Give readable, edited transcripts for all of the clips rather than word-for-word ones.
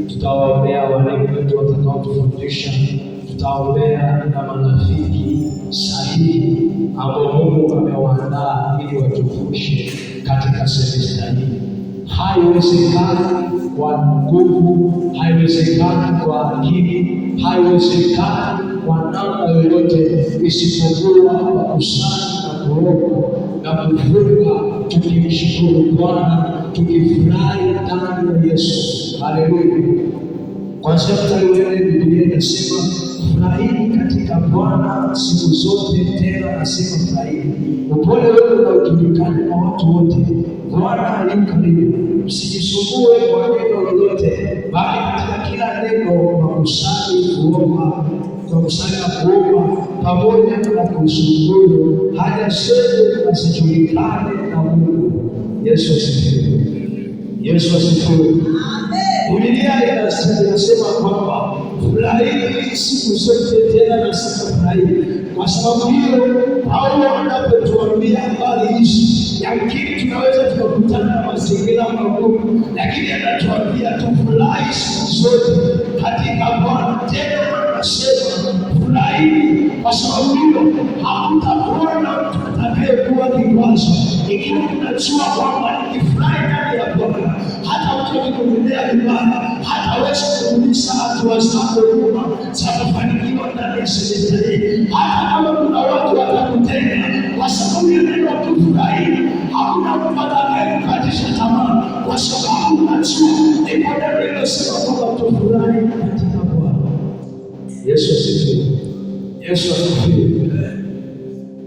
Tutawaombea walimu wetu watakaotufundisha, tutaombea na marafiki sahihi ambao Mungu amewaandaa ili watuvushe katika semesta hii. Haiwezekani kwa nguvu, haiwezekani kwa akili, haiwezekani kwa namna yoyote isipokuwa kwa kusali na kuomba na kufunga, tukimshukuru Bwana, tukifurahi ndani ya Yesu. Haleluya! Kwanzia mstari wa 4 Biblia inasema furahini katika Bwana siku zote, tena nasema furahini. Upole wenu na ujulikane na watu wote, Bwana yu karibu. Msijisumbue kwa neno lolote, bali katika kila neno kwa kusali kuomba, kwa kusali na kuomba pamoja na kushukuru, haja zenu na zijulikane na Mungu. Yesu asifiwe. Yesu asifiwe. Biblia inasema kwamba furahini siku zote, tena nasema furahini. Kwa sababu hiyo, Paulo anapotuambia habari hizi, yamkini tunaweza tukakutana na mazingira magumu, lakini anatuambia tufurahi siku zote katika Bwana. Tena anasema furahini. Kwa sababu hiyo, hakutakuwa na mtu atakayekuwa kikwazo, ikiwa unajua kwamba nikifurahi ndani ya Bwana, hata mtu akikuendea vibaya hataweza kurudisha hatua zako nyuma za kufanikiwa ndani ya semesta hii. Hata kama kuna watu watakutenga kwa sababu ya neno tufurahini, hakuna mtu atakayekukatisha tamaa, kwa sababu unajua ndipo neno lilosema kwamba tufurahi katika Bwana. Yesu asifiwe. Yesu asifiwe.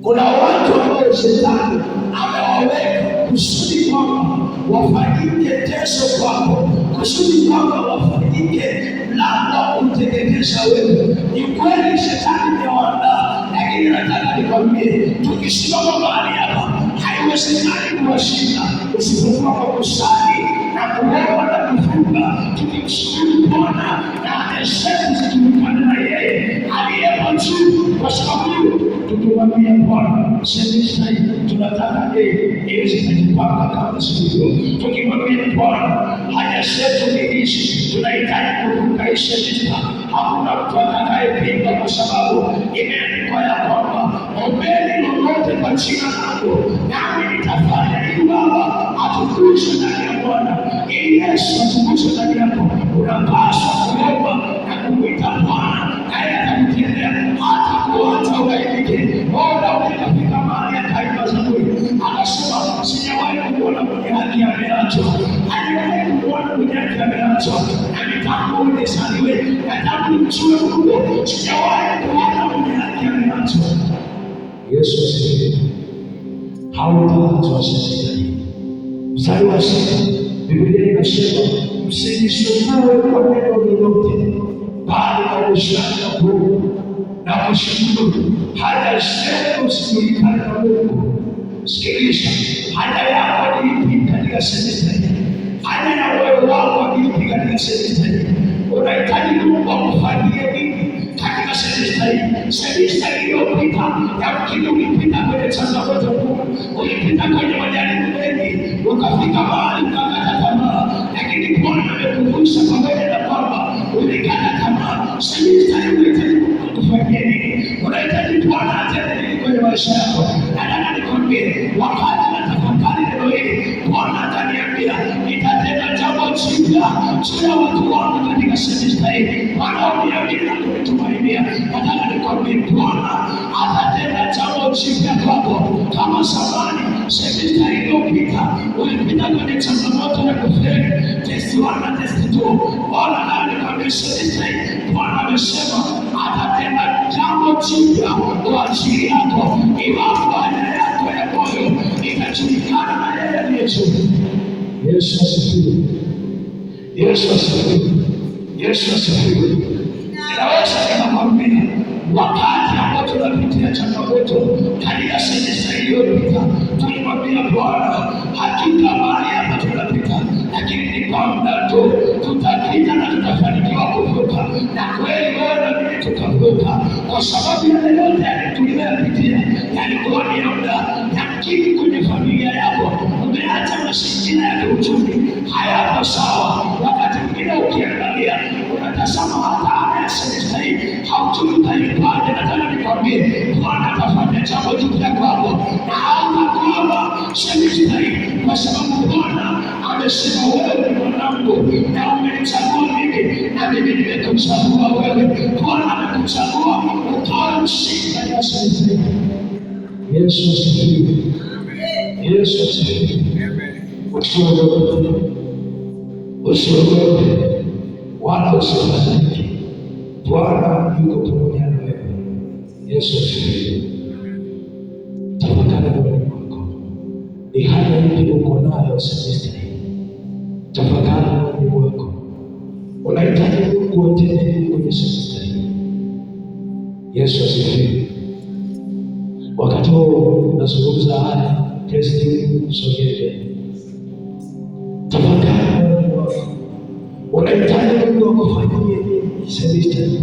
Kuna watu ambao shetani amewaweka kusudi kwamba wafanyike teso kwako, kusudi kwamba wafanyike mlango wa kuteketeza wewe. Ni kweli shetani amewaandaa, lakini nataka nikwambie, tukisimama mahali hapa haiwezekani kuwashinda isipokuwa kwa kusali na kuomba na kufunga, tukimshukuru Bwana na haja zetu zijulikane na yeye aliyepo juu, kwa sababu hiyo tukimwambia Bwana semesta hii tunataka yeye iweze zitajipanga kama zilivyo. Tukimwambia Bwana haja zetu ni hizi, tunahitaji kuvuka hii semesta, hakuna mtu atakayepinga, kwa sababu imeandikwa ya kwamba ombeni lolote kwa jina langu nami nitafanya, ili Baba atukuzwe ndani ya Bwana, ili Yesu atukuzwe ndani yako. Unapaswa kuomba na kumwita Bwana, naye atakutendea, hata kuacha uaibike. Ona, ukafika mahali akaimba Zaburi akasema, sijawahi kumwona mwenye haki ameachwa, hajawahi kumwona mwenye haki ameachwa, na mitangu nizaliwe na tangu nimjue Mungu sijawahi kuona mwenye haki ameachwa. Yesu asifiwe. Hautaachwa semesta hii. Mstari wa 6 Biblia inasema msijisumbue kwa neno lolote, bali kwa kusali na kuomba na kushukuru, haja zenu zijulikane na Mungu. Sikiliza, haja yako ni ipi katika semesta hii? Haja ya moyo wako ni ipi katika semesta hii? Unahitaji Mungu akufanyie nini katika semesta hii? Semesta iliyopita yamkini ulipita kwenye changamoto ngumu, ulipita kwenye majaribu mengi, ukafika mahali ukakata tamaa, lakini Bwana amekuvusha pamoja na kwamba ulikata tamaa. Semesta hii unahitaji Mungu akufanyie nini? Unahitaji Bwana atende nini kwenye maisha yako? Nataka nikwambie, wakati natafakari neno hili, Bwana ataniambia nitatenda jambo jipya juu ya watu wangu katika semesta hii wanaoniamini na kunitumainia. Nataka nikwambie, Bwana atatenda jambo jipya kwako. Kama zamani semesta iliyopita ulipita kwenye changamoto ya kufeli test 1 na test 2, Bwana nataka nikwambie, semesta hii Bwana amesema atatenda jambo jipya kwa ajili yako, iwapo haja yako ya moyo itajulikana na yeye aliye juu. Yesu asifiwe. Yesu asifiwe. Yesu asifiwe. Ninaweza nikakwambia wakati ambao tunapitia changamoto katika semesta iliyopita, tulimwambia Bwana, hakika mahali hapa tunapita, lakini ni kwa muda tu, tutapita na tutafanikiwa kuvuka. Na kweli wewe na mimi tutavuka, kwa sababu yale yote tuliyoyapitia yalikuwa ni ya muda. Yamkini kwenye familia yako umeacha mazingira ya kiuchumi hayapo sawa. Wakati mwingine ukiangalia unaangalia, unatazama hata ada ya semesta hii haujui utaipate. Nataka nikwambie, Bwana atafanya jambo jipya kwako na hautakwama semesta hii, kwa sababu Bwana amesema wewe ni mwanangu na umenichagua mimi na mimi nimekuchagua wewe. Bwana amekuchagua ukawe mshindi katika semesta hii. Yesu asifiwe. Yesu asifiwe. Usiogope, usiogope wala usifadhaike. Bwana yuko pamoja na wewe. Yesu asifiwe. Tafakari moyoni mwako, ni haja ipi uko nayo semesta hii? Tafakari moyoni mwako, unahitaji Mungu atende nini kwenye semesta hii? Yesu asifiwe. Wakati huo nazungumza haya, Kristo, sogea mbele. Tafakari moyoni mwako, unahitaji Mungu akufanyie nini semesta hii?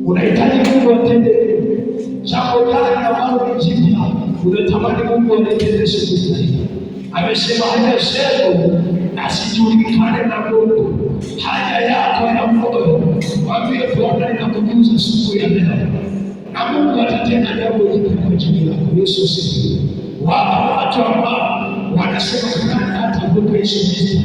Unahitaji Mungu atende nini? Jambo gani ambalo ni jipya unatamani Mungu alitende semesta hii? Amesema haja zenu na zijulikane na Mungu. Haja yako ya moyo mwambie Bwana, ninakujuza siku ya leo, na Mungu atatenda jambo jipya kwa ajili yako. Yesu asifiwe. Wapo watu ambao wanasema fulani hatavuka hii semesta.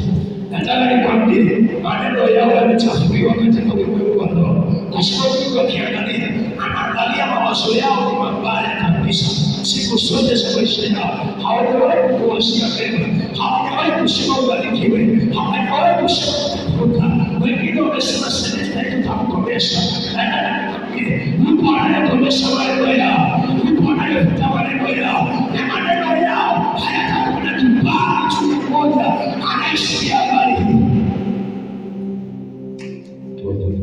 Nataka nikwambie maneno yao yamechafuliwa katika ulimwengu wa roho, kwa sababu Mungu akiangalia, anaangalia mawazo yao ni mabaya kabisa. Siku zote za maisha yao hawajawahi kukuwazia mema, hawajawahi kusema ubarikiwe, hawajawahi kusema utavuka. Wengine wamesema semesta hii tutamkomesha. Nataka nikwambie, yupo anayekomesha maneno yao, yupo anayefuta maneno yao, na maneno yao hayatakuwa na kibali juu ya mmoja anayesikia habari hii. Tuombe.